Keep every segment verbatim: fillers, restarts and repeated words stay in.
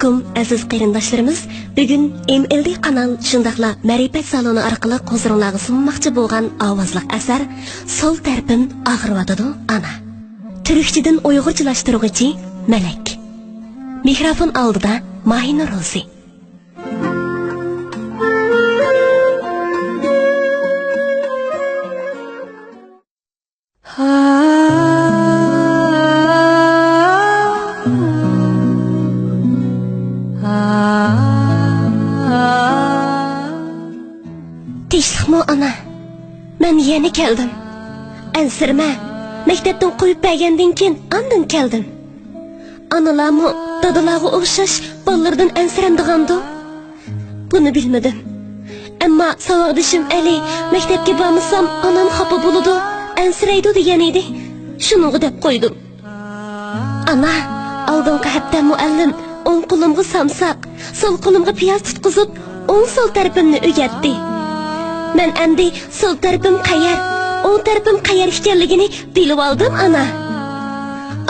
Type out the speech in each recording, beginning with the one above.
ئەلەيكۇم، ئەزىز قېرىنداشلىرىمىز! بۈگۈن ئېم ئېل دى قانال شۇنداقلا مەرىپەت سالونى ئارقىلىق ھۇزۇرۇڭلارغا سۇنماقچى بولغان ئاۋازلىق ئەسەر سول تەرىپىم ئاغرىۋاتىدۇ، ئانا. تۈركچىدىن ئۇيغۇرچىلاشتۇرغۇچى مەلەك. مىكروفون ئالدىدا ماھىنۇر روزى. تىنچلىقمۇ، ئانا؟ مەن يەنە كەلدىم. ئەنسىرىمە، مەكتەپتىن قويۇپ بەرگەندىن كېيىن ئاندىن كەلدىم. ئانىلارمۇ دادىلارغا ئوخشاش بالىلىرىدىن ئەنسىرەمدىغاندۇ؟ بۇنى بىلمىدىم. ئەمما ساۋاقدىشىم ئەلى مەكتەپكە بارمىسام ئانام خاپا بولىدۇ، ئەنسىرەيدۇ دېگەن ئىدى. شۇنىڭغا دەپ قويدۇم. ئانا، ئالدىنقى ھەپتە مۇئەللىم ئوڭ قولۇمغا سامساق، سول قولۇمغا پىياز تۇتقۇزۇپ، ئوڭ سول تەرىپىمنى ئۆگەتتى. مەن ئەمدى سول تەرىپىم قەيەر، ئوڭ تەرىپىم قەيەر ئىكەنلىكىنى بىلىۋالدىم، ئانا.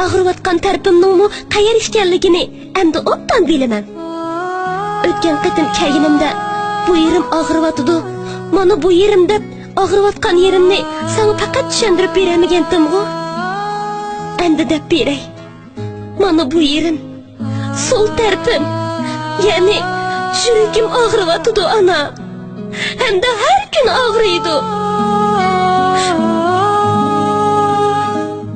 ئاغرىۋاتقان تەرىپىمنىڭمۇ قەيەر ئىكەنلىكىنى ئەمدى ئوبدان بىلىمەن. ئۆتكەن قېتىم كەلگىنىمدە، بۇ يېرىم ئاغرىۋاتىدۇ، مانا بۇ يېرىم دەپ، ئاغرىۋاتقان يېرىمنى ساڭا پەقەت چۈشەندۈرۈپ بېرەلمىگەنتىمغۇ؟ ئەمدى دەپ بېرەي. مانا بۇ يېرىم، سول تەرىپىم، يەنى يۈرىكىم ئاغرىۋاتىدۇ، ئانا. ھەمدە ھەر كۈنى ئاغرىيدۇ.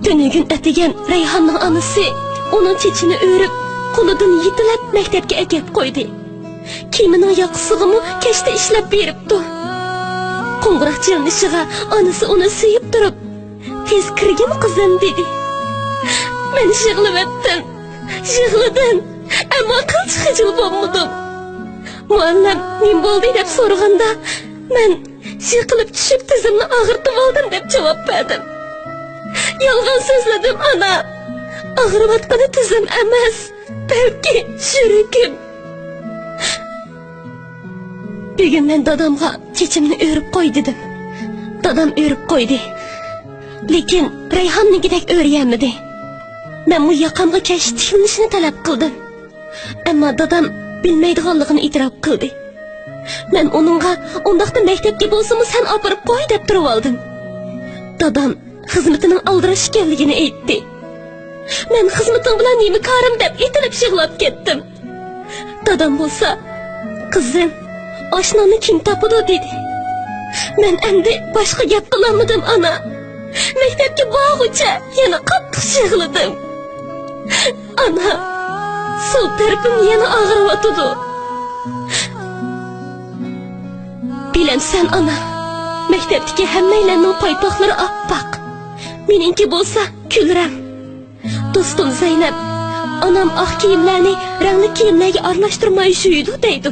تۈنۈگۈن ئەتىگەن رەيھاننىڭ ئانىسى ئۇنىڭ چېچىنى ئۆرۈپ، قولىدىن يېتىلەپ مەكتەپكە ئەكەپ قويدى. كىيىمىنىڭ ياقىسىغىمۇ كەشتە ئىشلەپ بېرىپتۇ. قوڭغۇراق چېلىنىشىغا ئانىسى ئۇنى سۆيۈپ تۇرۇپ، «تېز كىرگىن، قىزىم» دېدى. مەن يىغلىۋەتتىم. يىغلىدىم. ئەمما قىلچە خىجىل بولمىدىم. مۇئەللىم «نېمە بولدى؟» دەپ سورىغاندا، مەن «يىقىلىپ چۈشۈپ تىزىمنى ئاغرىتىۋالدىم» دەپ جاۋاب بەردىم. يالغان سۆزلىدىم، ئانا. ئاغرىۋاتقىنى تىزىم ئەمەس، بەلكى يۈرىكىم. بۈگۈن مەن دادامغا «چېچىمنى ئۆرۈپ قوي» دېدىم. دادام ئۆرۈپ قويدى. لېكىن رەيھاننىڭكىدەك ئۆرۈيەلمىدى. مەنمۇ ياقامغا كەشتە تىكلىنىشىنى تەلەپ قىلدىم. ئەمما دادام بىلمەيدىغانلىقىنى ئېتىراپ قىلدى. مەن ئۇنىڭغا «ئۇنداقتا مەكتەپكە بولسىمۇ سەن ئاپىرىپ قوي» دەپ تۇرۇۋالدىم. دادام خىزمىتىنىڭ ئالدىراش ئىكەنلىكىنى ئېيتتى. مەن «خىزمىتىڭ بىلەن نېمە كارىم؟» دەپ ئېتىلىپ يىغلاپ كەتتىم. دادام بولسا، «قىزىم، ئاشنانى كىم تاپىدۇ؟» دېدى. مەن ئەمدى باشقا گەپ قىلالمىدىم، ئانا. مەكتەپكە بارغۇچە يەنە قاتتىق يىغلىدىم. ئانا، سول تەرىپىم يەنە ئاغرىۋاتىدۇ. بىلەمسەن، ئانا، مەكتەپتىكى ھەممەيلەننىڭ پايپاقلىرى ئاپئاق. مېنىڭكى بولسا كۈل رەڭ. دوستۇم زەينەپ، ئانام ئاق كىيىملەرنى رەڭلىك كىيىملەرگە ئارىلاشتۇرماي يۇيىدۇ دەيدۇ.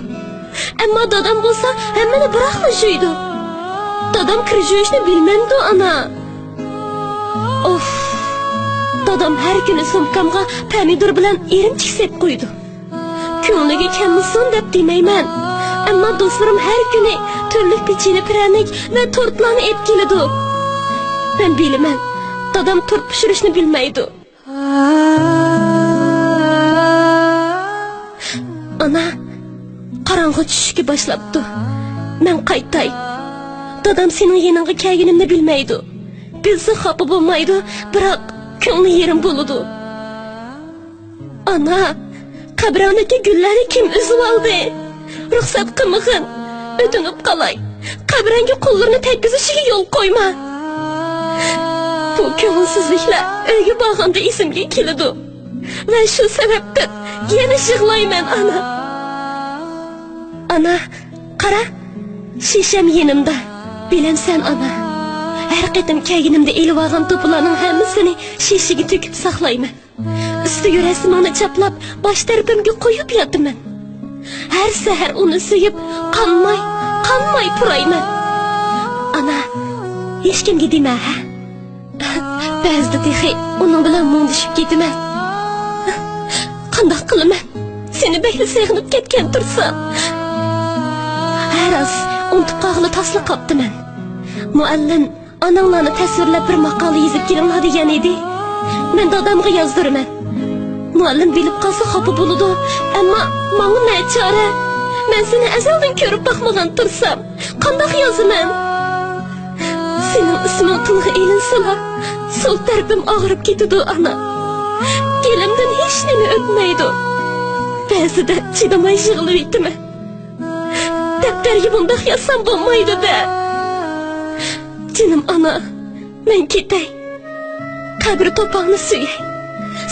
ئەمما دادام بولسا ھەممىنى بىراقلا يۇيىدۇ. دادام كىر يۇيۇشنى بىلمەمدۇ، ئانا؟ ئوف! دادام ھەر كۈنى سومكامغا پەمىدۇر بىلەن ئىرىمچىك سېلىپ قويىدۇ. كۆڭلىگە كەلمىسۇن دەپ دېمەيمەن. ئەمما دوستلىرىم ھەر كۈنى تۈرلۈك پېچىنە، پىرەنىك ۋە تورتلارنى ئېلىپ كېلىدۇ. مەن بىلىمەن، دادام تورت پىشۇرۇشنى بىلمەيدۇ. ئانا، قاراڭغۇ چۈشۈشكە باشلاپتۇ. مەن قايتاي. دادام سېنىڭ يېنىڭغا كەلگىنىمنى بىلمەيدۇ. بىلسە خاپا بولمايدۇ، بىراق كۆڭلى يېرىم بولىدۇ. ئانا، قەبرەڭدىكى گۈللەرنى كىم ئۈزۈۋالدى؟ رۇخسەت قىلمىغىن، ئۆتۈنۈپ قالاي. قەبرەڭگە قوللىرىنى تەگكۈزۈشىگە يول قويما. بۇ كۆڭۈلسىزلىكلەر ئۆيگە بارغاندا ئېسىمگە كېلىدۇ. ۋە شۇ سەۋەبتىن يەنە يىغلايمەن، ئانا. ئانا، قارا، شېشەم يېنىمدا. بىلەمسەن، ئانا، ھەر قېتىم كەلگىنىمدە ئېلىۋالغان توپىلارنىڭ ھەممىسىنى شېشىگە تۆكۈپ ساقلايمەن. ئۈستىگە رەسىمىڭنى چاپلاپ، باش تەرىپىمگە قويۇپ ياتىمەن. ھەر سەھەر ئۇنى سۆيۈپ، قانماي، قانماي پۇرايمەن. ئانا، ھېچكىمگە دېمە، ھە؟ بەزىدە تېخى ئۇنىڭ بىلەن مۇڭدىشىپ كېتىمەن. قانداق قىلىمەن؟ سېنى بەكلا سېغىنىپ كەتكەن تۇرسام. ھە راست، ئۇنتۇپ قالغىلى تاسلا قاپتىمەن. مۇئەللىم، ئاناڭلارنى تەسۋىرلەپ بىر ماقالە يېزىپ كېلىڭلار دېگەن ئىدى. مەن دادامغا يازدۇرىمەن. مۇئەللىم بىلىپ قالسا خاپا بولىدۇ، ئەمما ماڭا نە چارە؟ مەن سېنى ئەزەلدىن كۆرۈپ باقمىغان تۇرسام، قانداق يازىمەن؟ سېنىڭ ئىسمىڭ تىلغا ئېلىنسىلا، سول تەرىپىم ئاغرىپ كېتىدۇ، ئانا. گېلىمدىن ھېچنېمە ئۆتمەيدۇ. بەزىدە چىدىماي يىغلىۋېتىمەن. دەپتەرگە بۇنداق يازسام بولمايدۇ-دە. جېنىم ئانا، مەن كېتەي. قەبرە توپاڭنى سۆيەي.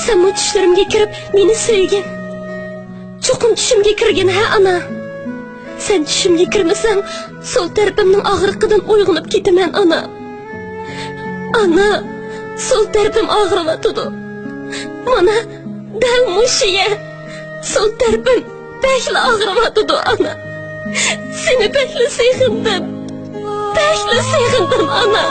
سەنمۇ چۈشلىرىمگە كىرىپ، مېنى سۆيگىن. چوقۇم چۈشۈمگە كىرگىن، ھە، ئانا؟ سەن چۈشۈمگە كىرمىسەڭ، سول تەرىپىمنىڭ ئاغرىقىدىن ئويغىنىپ كېتىمەن، ئانا. ئانا، سول تەرىپىم ئاغرىۋاتىدۇ. مانا، دەل مۇشۇ يەر. سول تەرىپىم بەكلا ئاغرىۋاتىدۇ، ئانا. سېنى بەكلا سېغىندىم. بەكلا سېغىندىم، ئانا.